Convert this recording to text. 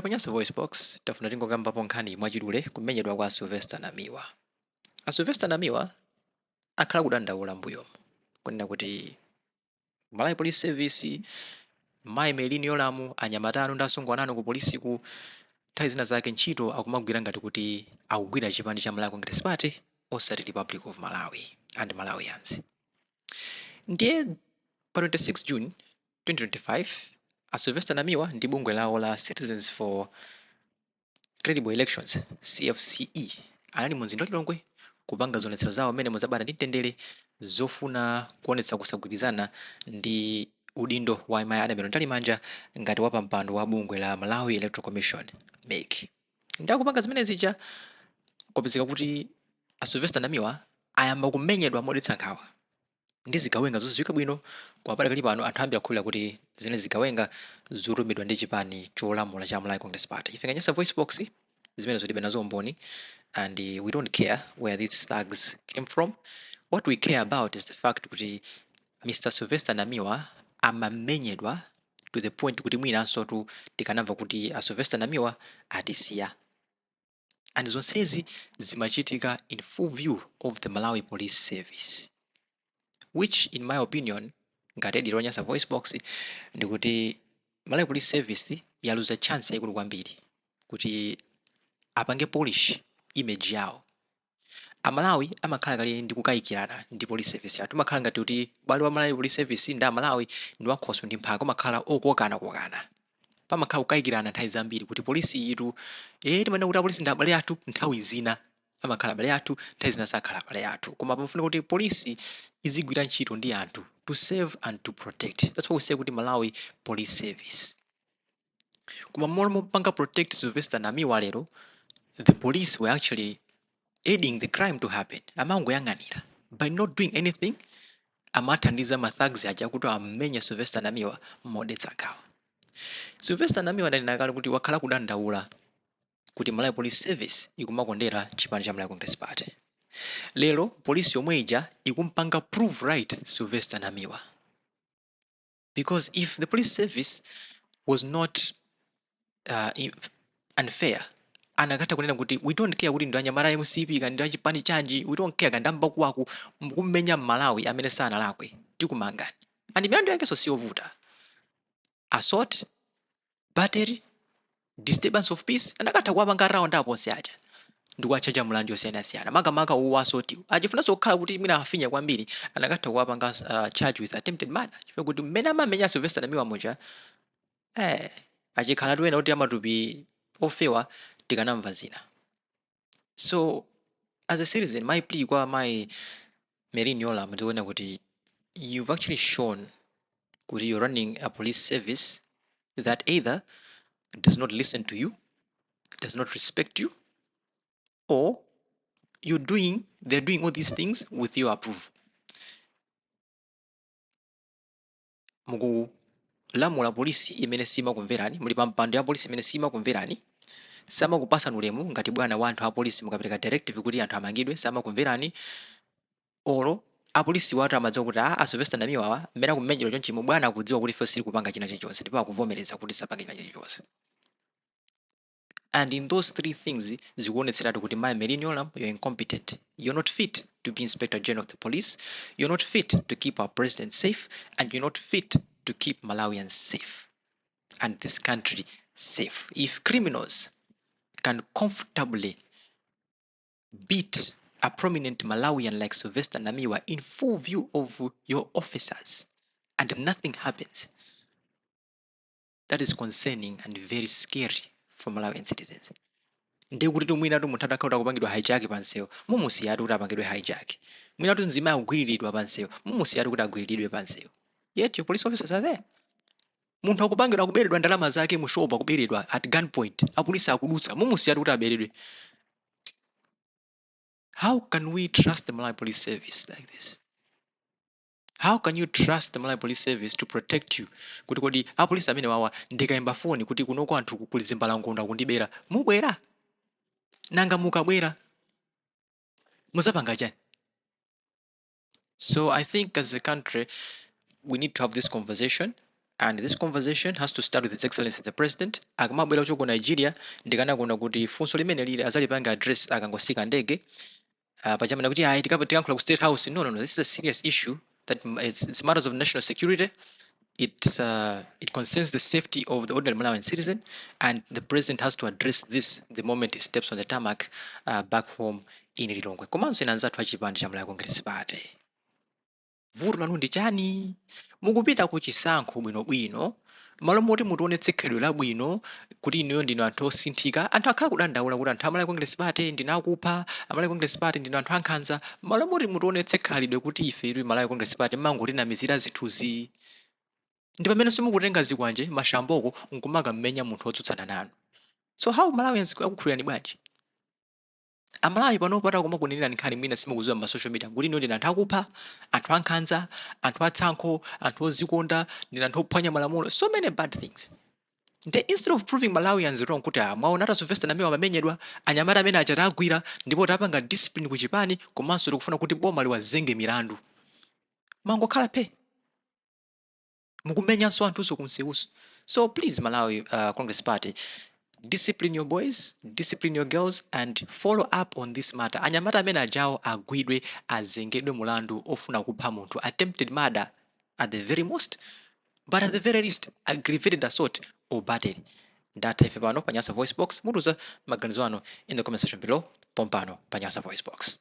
Pa Nyasa VoiceBox tafuna tingokambapo nkhani mwachidule, kumenyedwa kwa Sylvester Namiwa. A Sylvester Namiwa akhala kudandaula mbuyomu kunena kuti Malawi Police Service, Mayi Merlyne Yolamu, anyamata anu ndi asungwana anu ku polisiku, nthawi zina zake ntchito akumagwira ngati kuti akugwira chipani cha Malawi Congress Party, osati Republic of Malawi and Malawians. Ndiye pa 26 June 2025, a Sylvester Namiwa ndi bungwe lawo la Citizens for Credible Elections, CFCE, anali mu mzinda wa Lilongwe kupanga zionetsero zawo mmene muzabata ndi mtendere, zofuna kuonetsa kusagwirizana ndi udindo wa Mayi Annabel Mtalimanja ngati wapampando wa bungwe la Malawi Electoral Commission, MEC. Ndi akupanga zimene zija, kwapezeka kuti a Sylvester Namiwa ayamba kumenyedwa modetsa nkhawa ndi zigawenga zodziwika bwino. Koma padakali pano anthu ambiri akhulupirira kuti zimene zigawenga zotumidwa ndi chipani cholamula cha Malawi Congress Party. Ife Nyasa Voice Box zimene zilibe nazo umboni and we don't care where these thugs came from. What we care about is the fact kuti Mr Sylvester Namiwa amamenyedwa to the point kuti mwinanso tu tikanamva kuti a Sylvester Namiwa atisiya, and zonsezi zimachitika in full view of the Malawi Police Service, which in my opinion, ngati editor wa Nyasa Voice Box, ndikuti Malawi Police Service yaluza chance yayikulu kwambiri kuti apange polish image yawo. Amalawi amakhala kale ndi kukayikirana ndi police service yathu. Umakhala ngati kuti ubale wa Malawi Police Service ndi Amalawi ndi wakhoswe ndi mphaka, umakhala okokana-kokana. Pamakhala kukayikirana nthawi zambiri kuti polisi iyitu, timanena kuti apolisi ndi abale athu, nthawi zina amakhala abale athu, nthawi zina sakhala abale athu. Koma pamafuna kuti polisi izigwira ntchito ndi anthu, to serve and to protect. That's why we say kuti Malawi Police Service. Koma mmalo mopanga protect Sylvester Namiwa lero, the police were actually aiding the crime to happen. Amangoyang'anira by not doing anything, amathandiza ma thugs aja kuti ammenye Sylvester Namiwa modetsa nkhawa. Sylvester Namiwa ananena kale kuti wakhala kudandaula kuti Malawi Police Service ikumakondera chipani cha Malawi Congress Party. Lero polisi yomwe ija ikumpanga prove right Sylvester Namiwa, because if the police service was not unfair, anakatha kunena kuti we don't care kuti ndi anyamata MCP kandi ndi achipani chanji, we don't care kandi ambakuwaku, mukummenya Mmalawi amene sanalakwe, tikumangani. And milandu yakenso siyovuta: assault, battery, disturbance of peace. Anakatha kuwapanga round up onse aja ndikuwatchaja mlandu yosiyanasiyana, makamaka uwu wa assault. Achifunanso kukhala kuti mwina afinya kwambiri, anakatha kuwapanga charge with attempted murder, chifukwa kuti mmene amamenya Sylvester Namiwa muja, achikhala ena kuti amatupi ofewa, tikanamva zina. So as a citizen, my plea kwa Mai Merlyne Yolamu ndikuona kuti you've actually shown kuti you're running a police service that either does not listen to you, does not respect you, or you're doing they're doing all these things with your approval. Mukulamula polisi imene simakumverani, muli pa mpando ya polisi imene simakumverani, samakupasani ulemu ngati bwana wa anthu a polisi. Mukapereka directive kuti anthu amangidwe, samakumverani. Olo apolisi watu amadziwa kuti a Sylvester Namiwa awa mmene akumenyedwa chonchimo, bwana akudziwa kuti ife sitikupanga china chilichonse, ndipo akuvomereza kuti sapange china chilichonse. And in those three things zikuonetseratu kuti Mai Merlyne Yolamu, you're incompetent. You're not fit to be Inspector General of the Police, you're not fit to keep our president safe, and you're not fit to keep Malawians safe and this country safe. If criminals can comfortably beat a prominent Malawian like Sylvester Namiwa in full view of your officers and nothing happens, that is concerning and very scary for Malawian citizens. Ndiye kuti mwinatu munthu atakhala akupangidwa hijack pansewu, mumusiyatu kuti apangidwe hijack. Mwinatu mzimayi akugwiriridwa pansewu, mumusiyatu kuti agwiriridwe pansewu, yet your police officers are there. Munthu akupangidwa, akuberedwa ndalama zake mu shop, akuberedwa at gunpoint, apolisi akudutsa, mumusiyatu kuti aberedwe. How can we trust the Malawi Police Service like this? How can you trust the Malawi Police Service to protect you? Kuti kodi apolisi amene wawa, ndikayimba foni kuti kunoko anthu kuli zimbalangondo akundibera, mubwera? Nanga mukabwera muzapanga chani? So I think as a country we need to have this conversation. And this conversation has to start with His Excellency the President. Akamabwera kuchoka ku Nigeria, ndikanakonda kuti funso limene lili azalipanga address akangosika ndege. Pachamena kuti ayi, tikayankhula ku State House. No, this is a serious issue that it's matters of national security. It concerns the safety of the ordinary Malawian citizen, and the president has to address this the moment he steps on the tarmac back home in Lilongwe. Komanso ina anzathu achipani cha Malawi Congress Party, vuto lanu ndi chani? Mukupita ku chisankho bwinobwino, malo moti mutionetse khalidwe labwino kuti inuyo ndinu anthu osinthika. Anthu akhala kudandaula kuti anthu a Malawi Congress Party ndinu akupha, a Malawi Congress Party ndinu anthu ankhanza. Malo moti mutionetse khalidwe kuti ife tili Malawi Congress Party, mangotinamizira zinthuzi, ndi pamene simukutenga zikwanje, mashamboko, nkumakamenya munthu wotsutsana nanu. So how Malawians akukhulupirani bwanji? Amalawi panopo atakumakunenera nkhani mwina simukuziwa ma social media kuti inu ndinu anthu akupha, anthu ankhanza, anthu atsankho, anthu ozikonda, ndinu anthu ophwanya malamulo, so many bad things. Nde instead of proving Malawians wrong kuti, ah, mwaona ata Sylvester Namiwa amamenyedwa, anyamata amene aja tagwira ndipo tapanga discipline ku chipani, komanso tikufuna kuti boma liwazenge milandu, mangokhala phe, mukumenyanso anthuso kunsewuso. So please, Malawi Congress Party, discipline your boys, discipline your girls and follow up on this matter. Anyamata amene ajawo agwidwe, azengedwe mulandu ofuna kupha munthu, attempted murder at the very most, but at the very least aggravated assault or battery. Ndatha ife pano pa Nyasa Voice Box. Mutuza maganizo anu in the comment section below pompano pa Nyasa Voice Box.